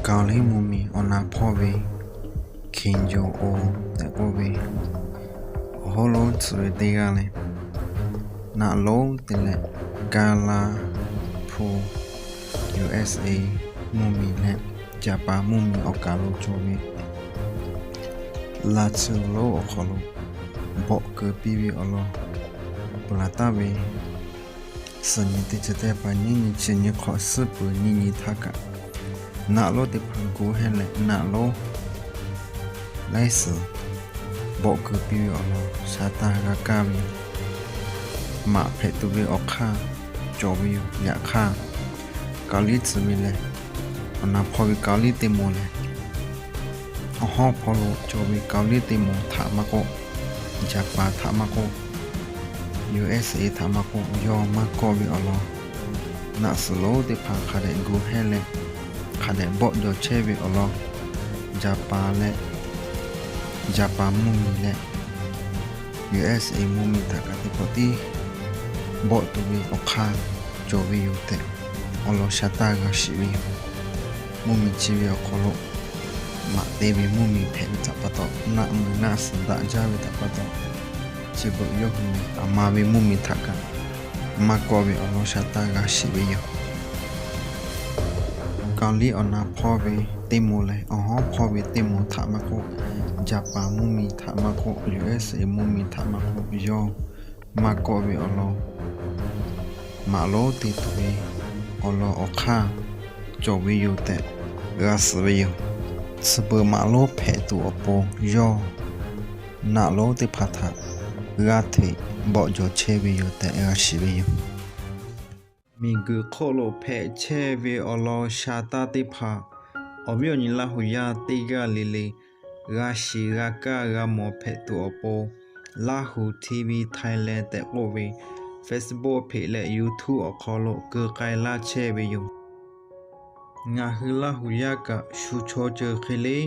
Kawˍ liˇ mvuhˇ miˬ awˬ na hpawˇ ve Kim Jong-un tehꞈ k'oˆ ve awˬ hawˉ lonˉ tcuh ve teˇ g'aˇ leh, naꞈ lonˉ te leh, gaˇ laˇ hpu U S A mvuhˇ miˬ leh Japan mvuhˇ miˬ awˬ kaˍ lo cawˬ ve laˇ tsuhˇ lonˉ awˬ hk'aw lo bawˆ keu piˇ ve awˬ lawn peuˬ laˬ taˍ ve suhˍ nyi teˇ chi teˇ pa nyiˇ nyi chi nyi hk'awꞈ suhˉ peuˬ nyiˇ nyi htaˇ kaꞈ, naꞈ lonˉ teˇ hpaˍ gu hehˇ leh naꞈ lonˉ laiˉ suhˍ bawˆ keu piˇ ve awˬ lawn sha taˇ g'a kaˇ ve maꞈ hpehꞈ tuˬ ve awˬ hk'aˇ cawˬ ve yoˬ. Yaꞈ hk'aˇ, Kawˍ liˇ tcuh ve lehˬ, awˬ na hpawˇ ve Kawˍ liˇ teˇ moˍ lehˬ, awˬ hawˉ hpawˇ lo cawˬ ve Kawˍ liˇ teˇ moˍ htaꞈ maˇ k'oˆ, Japan htaꞈ maˇ k'oˆ, U S A htaꞈ maˇ k'oˆ, yawˇ maˇ kawˆ ve awˬ lawn naꞈ suhˍ lonˉ teˇ hpaˍ hk'a dehꞈ gu hehˇ leh, hk'a dehꞈ bawˆ jaw chehˇ ve awˬ lawn, Japan leh, Japan mvuhˇ miˬ leh U S A mvuhˇ miˬ htaꞈ kaꞈ teˇ pawˆ tiˉ bawˆ tuˬ ve awˬ hk'aˇ cawˬ ve yoˬ tehꞈ, awˬ lawn sha taˇ g'a shiˍ ve yoˬ. Mvuhˇ miˬ chi ve awˬ hk'aw lo maꞈ te ve mvuhˇ miˬ hpehꞈ ve htaꞈ pa taw, naˆ mui naˆ suhˍ daꞈ jaˇ ve htaꞈ pa taw, chi beuꞈ yawˇ hui lehˬ, aˬ ma ve mvuhˇ miˬ htaꞈ kaꞈ maˇ kawˆ ve awˬ lawn sha taˇ g'a shiˍ ve yoˬ. Kawˍ liˇ awˬ na hpawˇ ve teˇ moˍ lehˬ, awˬ hawˉ hpawˇ ve teˇ moˍ htaꞈ maˇ k'oˆ, Japan mvuhˇ miˬ htaꞈ maˇ k'oˆ, U S A mvuhˇ miˬ htaꞈ maˇ k'oˆ, yawˇ maˇ kawˆ ve awˬ lawn maꞈ lonˉ te tuˬ ve awˬ lawn awˬ hk'aˇ cawˬ ve yoˬ tehꞈ g'a suhˍ ve yoˬ. Chi beuꞈ maꞈ lonˉ hpehꞈ tuˬ awˬ pon yawˇ naꞈ lonˉ teˇ hpaˍ htaꞈ g'aˇ hteꞈ bawˆ jaw chehˇ ve yoˬ tehꞈ g'a shiˍ ve yoˬ. Miˬ guiˬ hk'oˆ lo hpehꞈ chehˇ ve awˬ lawn sha taˇ teˇ hpaˍ awˬ viˉ awˬ nyi Laˇ hu yaˇ teˇ g'aˇ le le g'a shiˍ g'a kaˇ g'a mawˬ hpehꞈ tuˬ awˬ pon, Laˇ hu T V Thailand tehꞈ k'oˆ ve Facebook hpeꞈ leh YouTube awˬ hk'aw lo keu k'ai laˇ chehˇ ve yoˬ. Ngaˬ hui Laˇ hu yaˇ kaꞈ shu chaw ceuˬ hk'e le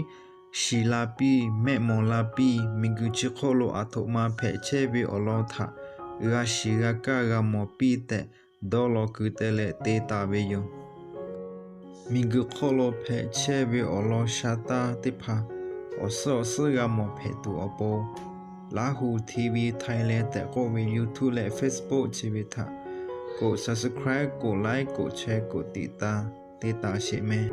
shiˍ la piˇ, mehˆ mawˬ la piˇ, miˬ guiˬ chi hk'oˆ lo aˬ htoꞈ ma hpehꞈ chehˇ ve awˬ lawn htaꞈ g'a shiˍ g'a kaˇ g'a mawˬ piˇ tehꞈ dawˇ law keu te leh te taˍ ve yoˬ. Miˬ guiˬ hk'oˆ lo hpehꞈ chehˇ ve awˬ lawn sha taˇ teˇ hpaˍ awˬ suhˉ awˬ suhˉ g'a mawˬ hpehꞈ tuˬ awˬ pon, Laˇ hu T V Thailand tehꞈ k'oˆ ve YouTube leh Facebook chi ve htaꞈ กด subscribe กด like กด share กดติดตาม te taˍ sheˍ meh.